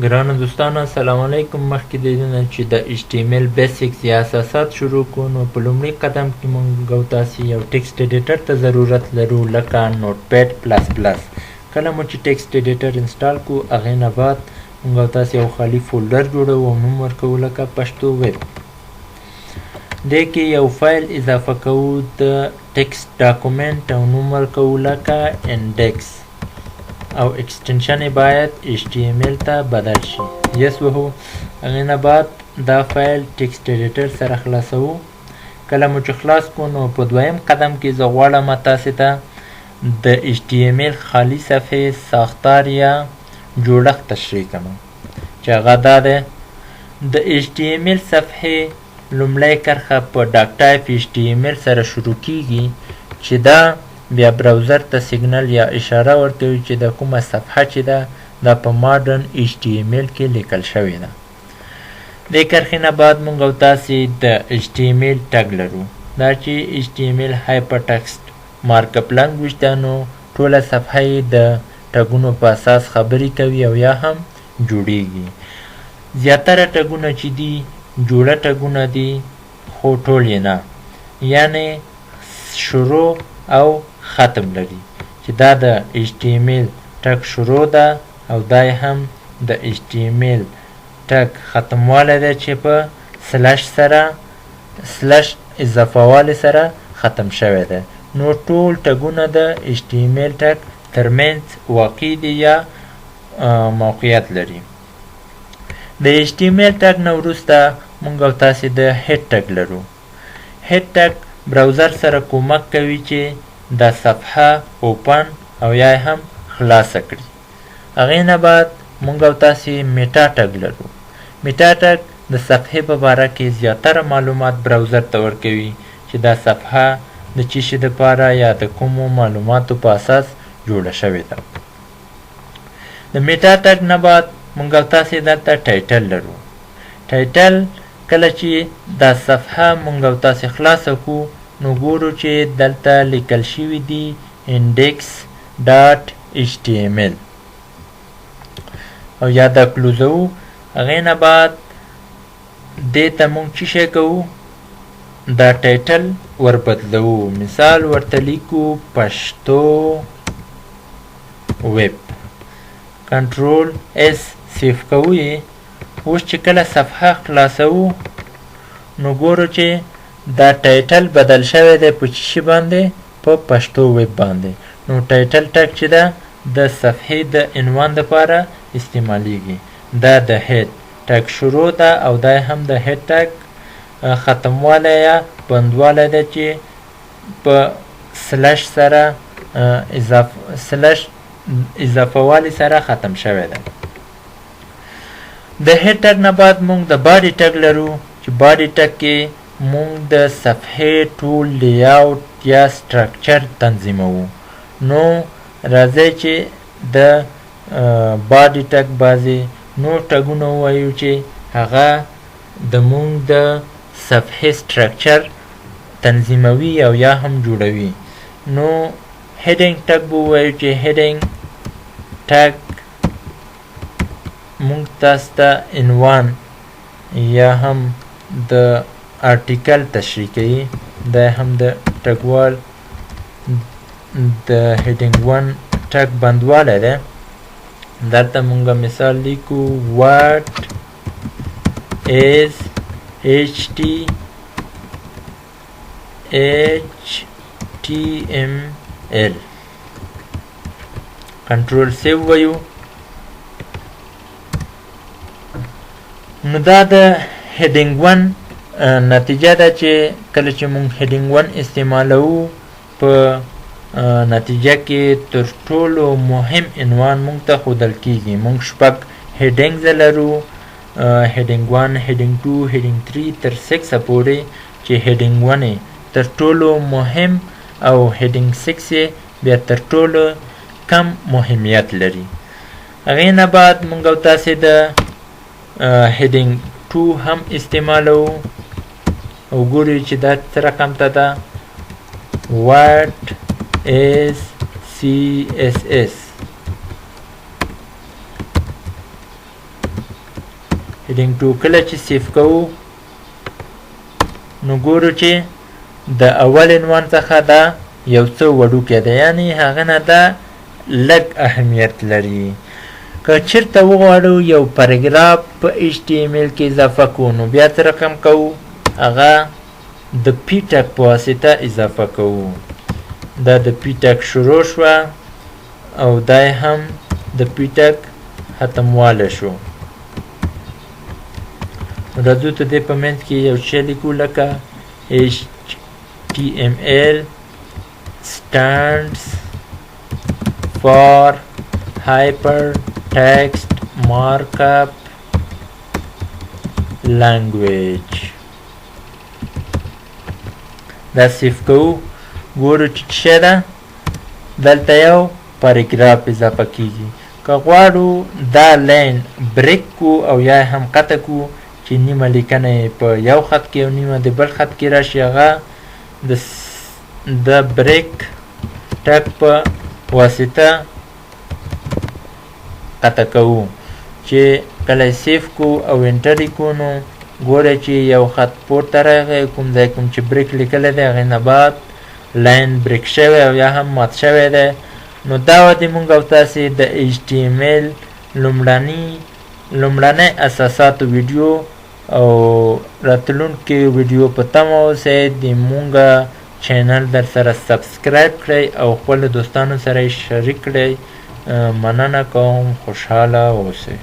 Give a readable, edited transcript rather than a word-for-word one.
ګرانو دوستانو، السلام علیکم. مخکې د دې نه چې د HTML basics یا اساسات شروع کړو، نو په لومړي قدم کې مونږ او تاسې یو text editor ته ضرورت لرو، لکه Notepad++. کله مو چې text editor install کو، هغې نه بعد مونږ او تاسې یو خالي folder جوړوو او نوم ورکوو لکه پښتو ویب. دې کې یو فایل اضافه کوو د text document او نوم ورکوو لکه index او extension یې باید HTML ته بدل شي. yes وهو. هغې نه بعد دا فایل text editor سره خلاصوو. کله مو چې خلاص کو، نو په دویم قدم کې زه غواړم تاسې ته د HTML خالی صفحې ساختار یا جوړښت تشریح کړم، چې هغه دا دی: د HTML صفحې لومړی کرښه په doctype HTML سره شروع کیږي، چې دا بیا browser ته سیګنل یا اشاره ورکوي چې د کومه صفحه چې ده، دا په modern HTML کې لیکل شوې ده. دې کرښې نه بعد مونږ او تاسې د HTML tag لرو. دا چې HTML hypertext markup language ده، نو ټوله صفحه یې د tag ونو په اساس خبرې کوي او یا هم جوړیږي. زیاتره tag ونه چې دي، جوړه tag ونه دي، خو ټول یې نه، یعنی شروع او ختم لري، چې دا د HTML tag شروع ده او دا هم د HTML tag ختموالی دی، چې په slash سره، slash اضافه سره ختم شوی دی. نو ټول tag ونه د HTML tag ترمنځ واقع دي یا موقعیت لري. د HTML tag نه وروسته مونږ او تاسې د head tag لرو. head tag browser سره کومک کوي چې دا صفحه open او یا هم خلاصه کړي. هغې نه بعد مونږ او تاسې meta tag لرو. meta tag د صفحې په باره کې زیاتره معلومات browser ته ورکوي، چې دا صفحه د چی شي دپاره یا د کومو معلوماتو په اساس جوړه شوې ده. د meta tag نه بعد مونږ او تاسې دلته title لرو. title، کله چې دا صفحه مونږ او تاسې خلاصه کو، نو ګورو چې دلته لیکل شوي دي index.html او یا دا close وو. هغې نه بعد دې ته مونږ چی شی کوو؟ دا title ور بدلوو. مثال ورته لیکو پښتو web. control S، save کوو یې. اوس چې کله صفحه خلاصوو، نو ګورو چې دا title بدل شوی دی. په چی شي باندې؟ په پښتو ویب باندې. نو title tag چې ده، د صفحې د عنوان دپاره استعمالیږي. دا د head tag شروع ده او دا هم د head tag ختموالی یا بندوالی ده، چې په slash سره slash اضافه والی سره ختم شوی ده. د head tag نه بعد مونږ د body tag لرو، چې body tag کې مونږ د صفحې ټول layout یا structure تنظیموو. نو راځئ چې د body tag بعضې نور tag ونه ووایو چې هغه د مونږ د صفحې structure تنظیموي او یا هم جوړوي. نو heading tag به ووایو، چې heading tag مونږ تاسو ته عنوان یا هم د article تشریح کوي. دا هم د tag وال د heading 1 tag بندوالی دی. دلته مونږ مثال لیکو what is HTML. control save وایو. نو دا د heading 1 نتیجه ده، چې کله چې مونږ heading 1 استعمالوو، په نتیجه کې تر ټولو مهم عنوان مونږ ته ښودل کیږي. مونږ شپږ headings لرو: heading 1، heading 2، heading 3 تر 6 پورې، چې heading 1 تر ټولو مهم او heading 6 بیا تر ټولو کم مهمیت لري. هغې نه بعد مونږ او تاسې د heading 2 هم استعمالوو او ګورو چې دا څه رقم ته ده: what is CSS. Heading 2. کله چې save کوو نو ګورو چې د اول عنوان څخه دا یو څه وړوکی دی، یعنی هغه نه دا لږ اهمیت لري. که چېرته وغواړو یو پاراګراف په HTML کې اضافه کوو نو بیا څه رقم کوو؟ هغه د p tag په واسطه اضافه کوو. دا د p tag شروع شوه او دا هم د p tag ختموالی شو. راځو ته دې په منځ کې یو شی لیکو لکه HTML stands for Hypertext Markup Language. دا save کوو، ګورو چې څه ده. دلته یو پاراګراف اضافه کیږي. که غواړو دا line break کو او یا هم قطع کو چې نیمه لیکنه یې په یو خط کې او نیمه د بل خط کې راشي، هغه د break tag په واسطه قطع کوو. چې کله یې save کو او enter یې کو نو ګوره چې یو خط پورته راغی، کوم ځای کوم چې break لیکلی دی هغې نه بعد line break شوی او یا هم مات شوی دی. نو دا وه د موږ او تاسې د HTML لومړنی اساساتو ویډیو، او راتلونکې ویډیو په تمه اوسئ. د مونږ channel در سره subscribe کړئ او خپلو دوستانو سره یې شریک کړئ. مننه کوم، خوشحاله اوسئ.